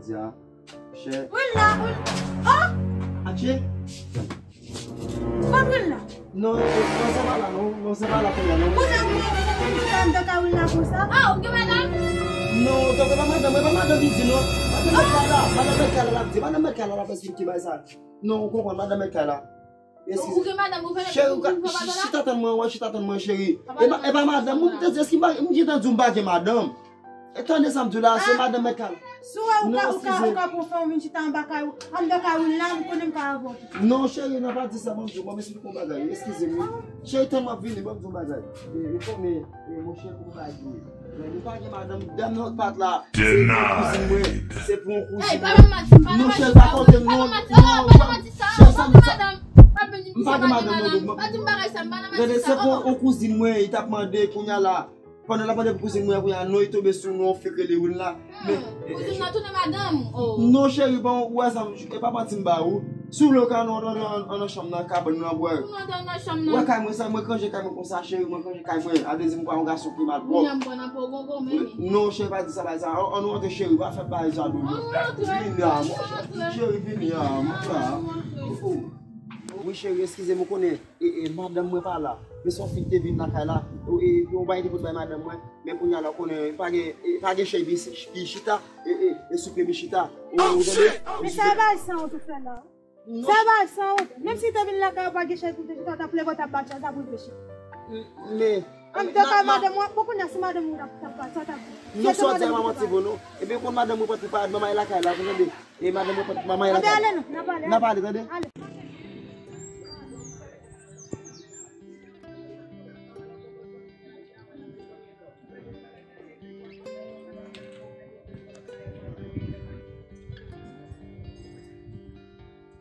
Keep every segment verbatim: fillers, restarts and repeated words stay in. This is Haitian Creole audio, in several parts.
Di a, chè. Wi la, wi. Oh! Atchè? Kot wi la? Non, non, se pa la, non. Non, se pa la kounye a, non. Kounye a, kounye a, kounye a, kounye a, m te ka wi la konsa. Ah, ou gen madanm? Non, ou te ka madanm, e pa madanm li di, non. Madanm mèt kay la, madanm mèt kay la, l ap di, madanm mèt kay la, l ap esplike bagay sa. Non, ou konprann, madanm mèt kay la. Eskize. Ou gen madanm, ou fè... Cheri, ou ka, chita tann mwen, wè, chita tann mwen, cheri. E pa, e pa madanm, mwen te di, eski m pa, m gentan di w m pa gen madanm? E tande sa m di w la, se madanm mèt kay la. Si w wè ou ka, ou ka, ou ka pran fanm vin chita anba kay ou, anndan kay ou la, m konnen m ka avè w. Non, cheri, nan pa di sa, ban m di w, ban m esplike w yon bagay. Eskize m, wi. Cheri, tann m ap vini, ban m di w yon bagay. E, ou konnen, e, monchè, pou bagay. Mwen, nou pa gen madanm, dam nan pat la. Se pou yon kouzin mwen. Se pou yon kouzin mwen. Non, cheri, pa konte, non, non, cheri, sa m di sa. M pa gen madanm, non, non. Tande, se pou yon kouzin mwen, li t ap mande, kounye a la. Pandan l ap mande pou kouzin mwen, kounye a, non, li tonbe sou non, fèk rele wi la. Men, kouzin nan tounen madanm. Non, cheri, bon, ou wè sa, e pa manti m ba ou. Si w vle, ou ka antre nan chanm nan, kabann nan, bwè. Ou antre nan chanm nan. Ou wè kay mwen sa, mwen k ranje kay mwen konsa, cheri, mwen k ranje kay mwen. A vle di m pa yon gason ki mal pwòp. Kounye a m pran nan po gongon, men. Non, cheri, pa di sa, pa di sa. Ann, ann, nou antre, cheri, pa fè bagay sa, doudou. Vini a, monchè. Cheri, vini a, monchè. Wi, cheri, eskize m, ou konnen, e, e, madanm mwen pa la. Men se yon fi ki te vin lakay la. E, e, yon bagay te pot bay madanm mwen. Men kounye a la, ou konnen, pa gen, e, pa gen chèz pi, pi chita. E, e, e souple pi chita. Ou, ou tande? Men sa bagay sa ou te fè la. Sa bagay sanwont. Menm si te vin lakay ou pa gen chèz pou te chita, w t ap leve, w t ap bat, w t ap reflechi. Men, an m te ka madanm ou, bon, kounye a, si madanm ou t ap, t ap bat, sa w t ap di? Non, sa w di a pa manti vre, non. Ebyen, konn madanm ou pa, pa manman lakay la, ou tande? E madanm ou pa manman lakay la. Anben, ale non, n ap ale. N ap ale, tande? Ale.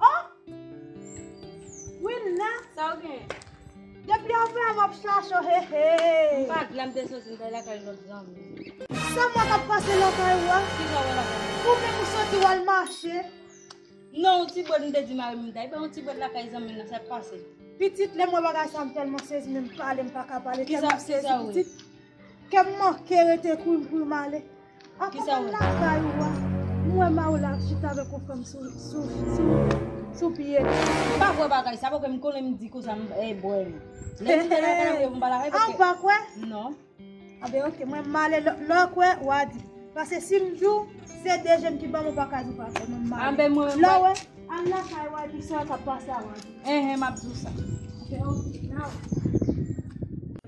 Oh! Wi la. Sa w gen? Depi avè m ap chache w, he, he. M pa t la, m te soti, m t al lakay lòt zanmi. Sa mwen k ap pase lakay ou a? Kisa w wè lakay mwen? Ou menm ou soti w al mache. Non, yon ti bwèt m te di mari m m ta, epi yon ti bwèt lakay zanmi m nan, sa k pase? Pitit, lè m wè bagay sa, m tèlman sezi, menm pale, m pa ka pale, tèlman m sezi, pitit. Kè m manke rete kouri, kouri m ale. Avan m al lakay ou a, m wè mari w la ap chita avèk yon fanm sou, sou, sou, sou pye. M pa kwè bagay sa, paske m konnen m di konsa, m, eh, bwè. Lè m te lakay la, m pa lakay, paske... Ah, ou pa kwè? Non. Anben, oke, mwen m ale, lè, lè w kwè, w a di. Paske si m di w, se de je m ki ban m, ou pa ka di w pa kwè, mwen m ale. Anben, mwen menm, lè w wè, al lakay w a, epi sa w wè k ap pase a, w a di. Enhen, m ap di w sa. Anben, oke, n a wè.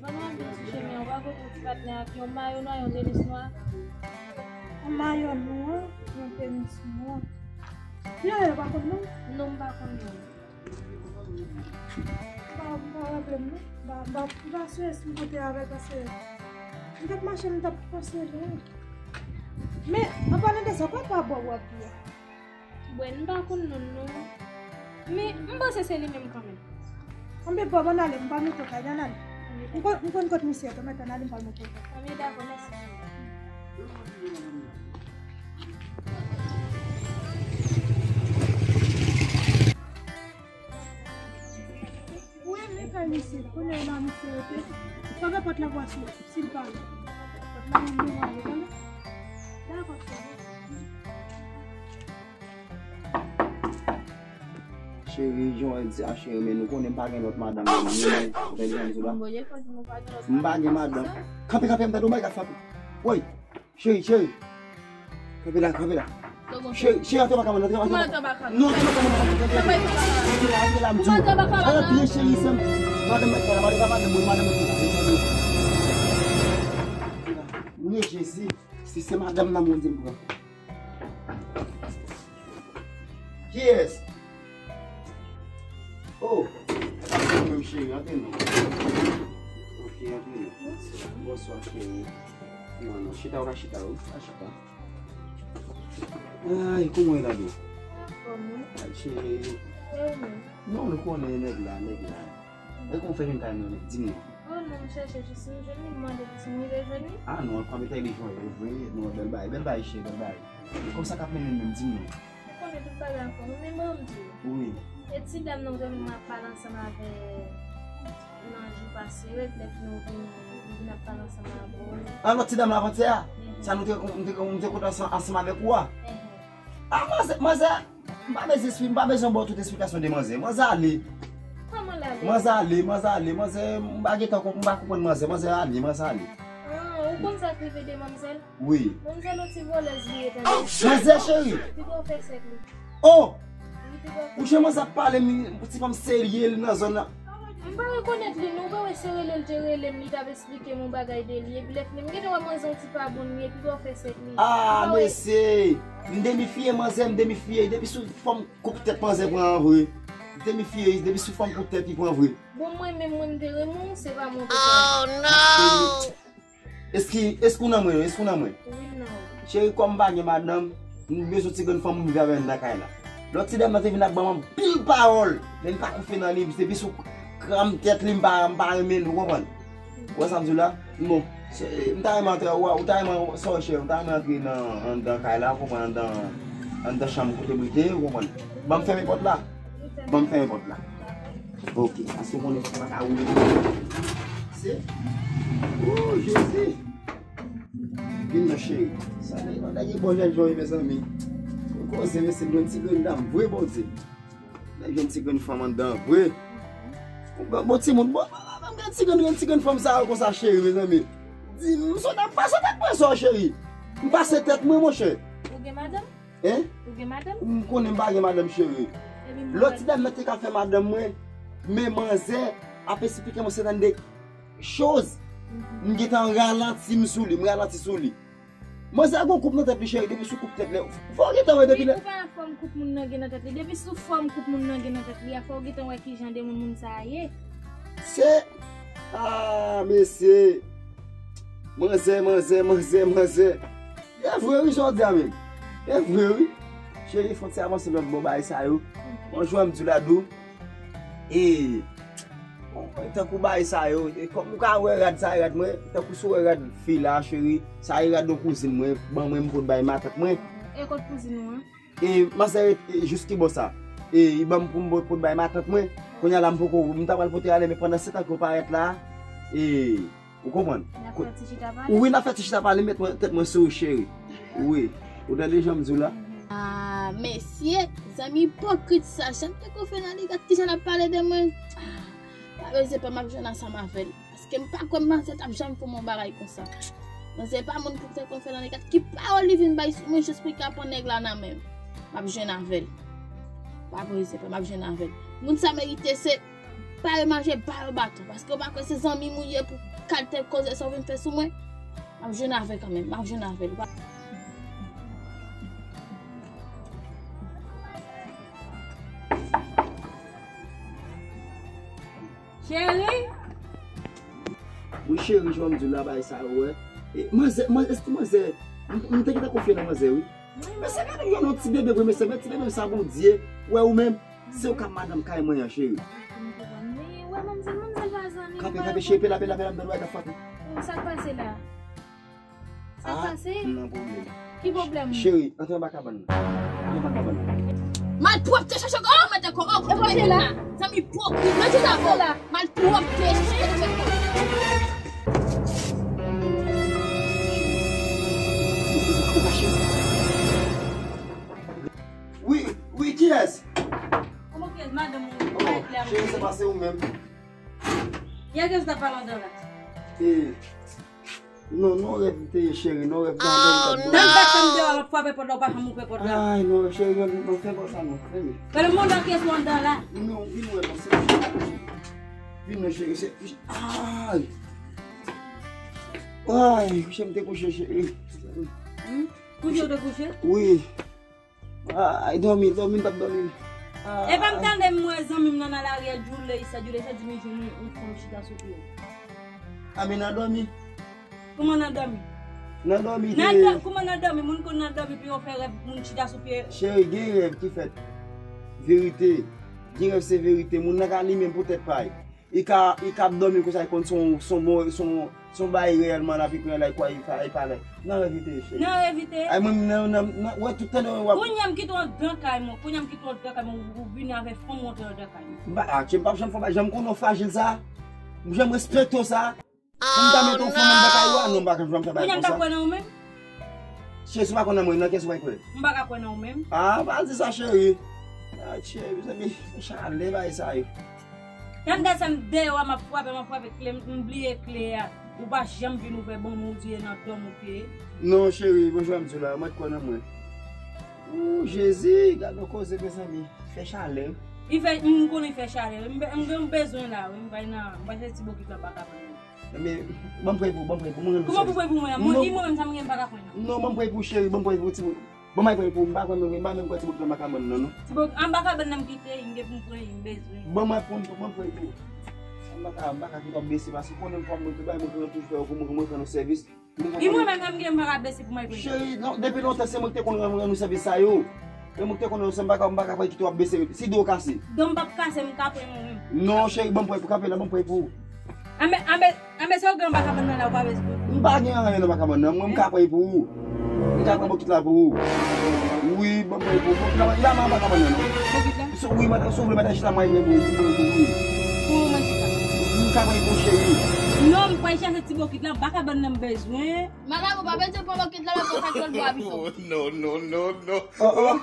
Pandan w ap vin sou chemen an, w pa kote yon ti patnè ak yon mayo nwa, yon tenis nwa? Yon mayo nwa, yon tenis nwa. Yo, yo, pa konn non? Non, m pa konn non. M pa, m pa raple m non. M pa, m pa, m pa swe si m pote avè l paske m t ap mache, m t ap panse lwen. Men, an palan de sa, kòman pa bò w ap di a? Bwè, m pa konn non l non. Men, m panse se li menm kanmenm. Anben, bò, ann ale, m pral montre w kay la, ann ale. M konn, m konn kot misye, tou, mèt ann ale, m pral montre w kay. Anben, dakò, mèsi. Wi, men kay misye. Kounye a la, misye rete. Fè pòt la pou asou, si l pa la. Pòt la, nou, nou ale, tande? Dakò, cheri. Cheri, jan w di a, cheri, men nou konnen m pa gen lòt madanm, non, men, men, ou tande jan m di w la? M pa gen madanm. Kanpe, kanpe, m tande yon bagay k ap frape. Woy! Cheri, cheri. Kanpe la, kanpe la. Cheri, cheri, antre baka mwen, antre baka mwen. Non, antre baka mwen, antre baka mwen. Kanpe la, kanpe la, m di w. Antre byen, cheri, se madanm mèt la, madanm, madanm mwen, madanm mèt la. Wi, Jezi, si se madanm nan mwen di m pran. Kiyès? Oh, antre non, cheri, antre non. Ok, antre non. Bonswa. Bonswa, cheri. Non, non, chita, ou ka chita, wi. Ka chita. Ay, kòman w ye la, bebe? Anfòm, wi. Ay, cheri. E ou menm? Non, nou konnen nèg la, nèg la. E kòman w fè jwenn kay mwen, di m non. Oh non, m chèche jis m jwenn li, m mande pou si m rive jwenn li. Ah non, kòm e te li jwenn li, vre, non, bèl bagay, bèl bagay, cheri, bèl bagay. E kòman sa k ap mennen l menm, di m non. Ou konnen tout bagay anfòm, men bon, m di w. Wi. E ti dam nan ou te wè m ap pale ansanm avè l nan jou pase yo, epi lè fini ou vin, ou vin ap pale ansanm avè l. Ah, lòt ti dam la avantyè a? Mhm. Sa nou te, m te, m te kontre ansanm, ansanm avèk ou a? Mhm. Ah, manzè, manzè, m pa bezwen espli-, m pa bezwen ba w tout esplikasyon de manzè. Manzè ale. Kòman l ale? Manzè ale, manzè ale, manzè, m pa gentan konp-, m pa konprann manzè, manzè ale, manzè ale. Ah, ou konn sa k rive de manzè? Wi. Manzè yon ti vòlèz li ye, tande. Manzè cheri. Piga w fè sèk li. Oh! Wi, piga w fè sèk li. Ou jan manzè ap pale m, ti fanm serye li nan zòn nan. M pa rekonèt li, non, ou pa wè se rele l te rele m, li t ap esplike m yon bagay de li, epi lè fini, m gentan wè manzè yon ti pa bon li ye, piga w fè sèk li. Ah, mesye! M demifye manzè, m demifye, depi sou fòm koup tèt manzè pran an vre. M demifye, depi sou fòm koup tèt li pran vre. Bon, mwen menm, mwen m te renmen w, se pa mwen w te pran. Oh, non! Eski, eski w nan mwen, eski w nan mwen? Wi, m nan ou. Cheri, kòm m pa gen madanm, m bezwen ti grenn fanm m viv avè anndan kay la. Lòt ti dam nan te vin ap ban m anpil pawòl, men m pa konfye nan li, depi sou kranm tèt li, m pa, m pa renmen l, ou konprann? Ou wè sa m di w la? Bon, se, m ta renmen antre, ou, ou ta renmen, sa w cheri, ou ta renmen antre nan, anndan kay la, ou konprann, anndan, anndan chanm kote m rete, ou konprann? Ban m fèmen pòt la. Ban m fèmen pòt la. Ok, paske w konnen fò pa ka woule. Se. Oh, Jezi. Vin nan cheri. Sa nèg la gen bon jèn jan wi, mezanmi. Ou koze, mesye, gen ti grenn dam vre, Bondye. Nèg gen ti grenn fanm anndan vre. Bon, bon, timoun, bon, bon, bon, gen ti grenn, gen ti grenn fanm sa yo konsa, cheri, mezanmi. Di m, sot ap, pa sot ap pran sa, cheri. M pase tèt mwen, monchè. Ou gen madanm? Hein? Ou gen madanm? M konnen m pa gen madanm, cheri. Epi m Lòt ti dam nan te ka fè madanm mwen, men manzè ap esplike mwen se tande choz. M gentan ralanti m sou li, m ralanti sou li. Manzè a gon koup nan tèt li, cheri, depi sou koup tèt li. Fò w gentan wè depi lè. Wi, ou pa wè fòm koup moun nan gen nan tèt li. Depi sou fòm koup moun nan gen nan tèt li a, fò w gentan wè ki jan de moun moun sa a ye. Se, ah, mesye. Manzè, manzè, manzè, manzè. E vre wi, sa w di a menm. E vre wi. Cheri, fò n ti avanse lòt bò bagay sa yo. Yon jou m di w la dou. E, tankou bagay sa yo, e kòm ou ka wè rad sa, rad mwen, tankou si w wè rad fi la, cheri, sa e rad yon kouzin mwen, ban mwen m pot bay matant mwen. E kot kouzin ou an? E, manzè, e, jis ki bò sa? E, li ban m pou m pot bay matant mwen. Kounye a la, m poko, m ta pral pote ale, men pandan se tan ke w parèt la, e, Ou konprann? N ap fè ti chita pale? Wi, n ap fè ti chita pale, met mwen, tèt mwen sou ou, cheri. Wi. Ou tande jan m di w la? Ah, mesye, zanmi ipokrit sa, jan m te konfye nan li, gad kijan l ap pale de mwen. Ah, pa bezwen pè, m ap jwenn ansanm avè l. Paske m pa kwè manzè t ap janm fè m yon bagay konsa. Manzè pa moun pou te konfye nan li, gad ki pawòl li vin bay sou mwen jis pou l ka pran nèg la nan men m. M ap jwenn avè l. Pa bezwen pè, m ap jwenn avè l. Moun sa merite se Ba yo manje, ba yo baton. Paske w pa kwè se zanmi m ou ye pou kalite koze sa w vin fè sou mwen? M ap jwenn avè l kanmenm, m ap jwenn avè l. Cheri? Wi, cheri, jan m di w la, bagay sa yo, wè. E, manzè, manzè, èske manzè, m, m te gentan konfye nan manzè, wi. Men se gade yon ti bebe vre, men se men ti bebe sa Bondye wè ou menm. Se ou k ap madanm kay mwen an, cheri. M konprann. Men, wè, manmzèl, manmzèl pa zanmi m. Kanpe, kanpe, cheri, pela, pela, pela, m tande w ap frape. Sa k pase la? Sa k pase? Ah, nan pwoblèm. Ki pwoblèm? Cheri, antre anba kabann nan. Antre anba kabann nan. Malpwòpte, chache kò, mete kò, oh, kote mete la. Zanmi ipokrit, mete sa la. Malpwòpte, chache kò, mete kò. Wi, wi, kiyès? Kòman kiyès? Madanm ou pa klè avèk li? Cheri, se pa se ou menm. Kiyès ki t ap pale anndan la? E, non, non, rèv te ye, cheri, non, rèv te anndan. Nan bat fè m deyò, w ap frape pòt la, ou pa janm ouvè pòt la. Ay, non, cheri, non, non, fè pòt la, non, fèmen. Fè l mande kiyès ou anndan la. Non, vin wè, non, se vin non, cheri, se, ay. Ay, kouche m te kouche, cheri. Hmm? Kouche ou te kouche? Wi. Ay, dòmi, dòmi, m t ap dòmi. Ah. E pa m tande m wè zanmi m nan nan lari a, djoule sa, djoule sa, di m jwenn yon, yon fanm chita sou pye. A, men nan dòmi. Kòman nan dòmi? Nan dòmi, nan te dò-, kòman nan dòmi? Moun konn nan dòmi, pou yo fè rèv, moun chita sou pye. Cheri, gen rèv ki fèt. Verite. Gen rèv se verite. Moun nan ka li menm pou tèt pa l. Li ka, li ka ap dòmi konsa, li konn se yon, se yon bon, se yon, se yon bagay reyèlman l ap ekri la, li kwè li pa, li pa lè. Nan rèv li te ye, cheri. Nan rèv li te ye? Ay, mwen, nan, nan, nan, wè, tout tan w ap. Kounye a m kite w anndan kay mwen, kounye a m kite w anndan kay mwen, ou, ou vini avèk fanm ou antre anndan kay mwen. M pa, ah, cheri, m p ap janm fè w bagay, jan m konnen w frajil sa, jan m respekte w sa, pou m ta mete yon fanm anndan kay ou a, non, m pa janm fè bagay konsa. Kounye a m ta kwè nan ou menm? Cheri, si w pa kwè nan mwen, nan kiyès ou pral kwè? M pa ka kwè nan ou menm. Ah, pa di sa, cheri. Ah, cheri, mezanmi, chalè bagay sa yo. Tande sa, m deyò a, m ap frape, m ap frape kle, m, m bliye kle a. Ou pa janm vin ouvè ban mwen, ou di e nan dòm ou te ye. Non, cheri, bon, jan m di w la, mwen kwè nan mwen. Ooh, Jezi, gad yon koze, mezanmi. Fè chalè. Li fè, m konnen fè chalè. M, m gen yon bezwen la, wi. M pral nan, m pral chèche ti bokit la, m pa ka pran. Men, ban m prèy pou, ban m prèy pou, mwen renmen sèvis. Kòman pou prèy pou mwen? Mwen, mwen menm sa m gen, m pa ka pran nan. Non, ban m prèy pou, cheri, ban m prèy pou, ti moun. Ban m prèy pou, m pa kwè, m pa menm kwè ti bokit la, m pa ka pran nan, non. Ti bokit, an, m pa ka pran nan, m kite, m gen pou m pran, m bezwen. Ban m prèy pou, ban m prèy pou. M pa ka, m pa ka kite w ap bese, paske konnen m fò mwen tou bay, mwen konnen toujou fè yo pou mwen, mwen fè nou sèvis. Li mwen menm, m gen, m pa ka bese pou mwen pran. Cheri, non, depi lontan se mwen ki te konn rann, rann ou sèvis sa yo. E mwen ki te konn rann ou sèvis, m pa ka, m pa ka pran kite w ap bese. Si do w kase. Do m p ap kase, m ka pran mwen menm. Non, cheri, ban m prèy pou kanpe la, ban m prèy pou ou. Anben, anben, anben, sa w gen nan bakabann nan la, ou pa bezwen. M pa gen anyen nan bakabann nan, mwen m ka prèy pou ou. M ka pran bokit la pou ou. Wi, ban m prèy pou ou. Bokit la, la, m an bakabann nan, non. Bokit la? So, wi, madan, si w vle, madan, chita, mwen prèy pou ou, pou ou, pou ou. Pou ou, mwen chita. M ka prèy pou ou, cheri. Non, m pral chache ti bokit la, bakabann nan m bezwen. Madanm, ou pa bezwen pran bokit la, men pran sa k lòt bò a pito. Oh, non, non, non, non. Oh, oh.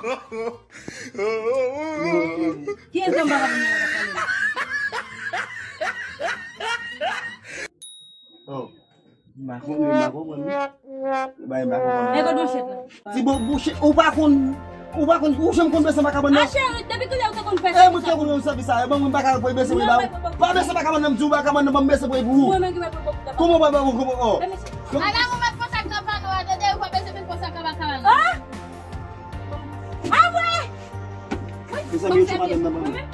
Kiyès nan bakabann nan? Oh. M pa konprann, m pa konprann. M pa, m pa konprann. E kote manchèt la? Ti bò bouche, ou pa konn, ou pa konn, ou janm konn bese bakabann nan? A cheri, depi kilè ou te konn fè sa? E mwen te konn yon sèvis sa, e ban mwen baka pou bese mwen ba ou. Pa bese bakabann nan, m di w bakabann nan, ban m bese pou ou. Mwen menm ki mèt pou bò. Kòman w pa bò, kòman, oh. Madanm, ou mèt pran sa k nan pano a, tande, ou pa bese vin pran sa k nan bakabann nan. Ah! Ah, vre? Wi. Mezanmi, yo choma menm nan ban mwen.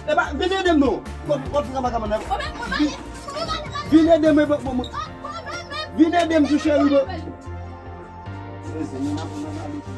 E ba, vin ede m non. Kot, kot fika bakabann nan. Vin ede m, e ba, bon, bon. Vin ede m, cheri, bon. Mezanmi, m ap, m ap ale.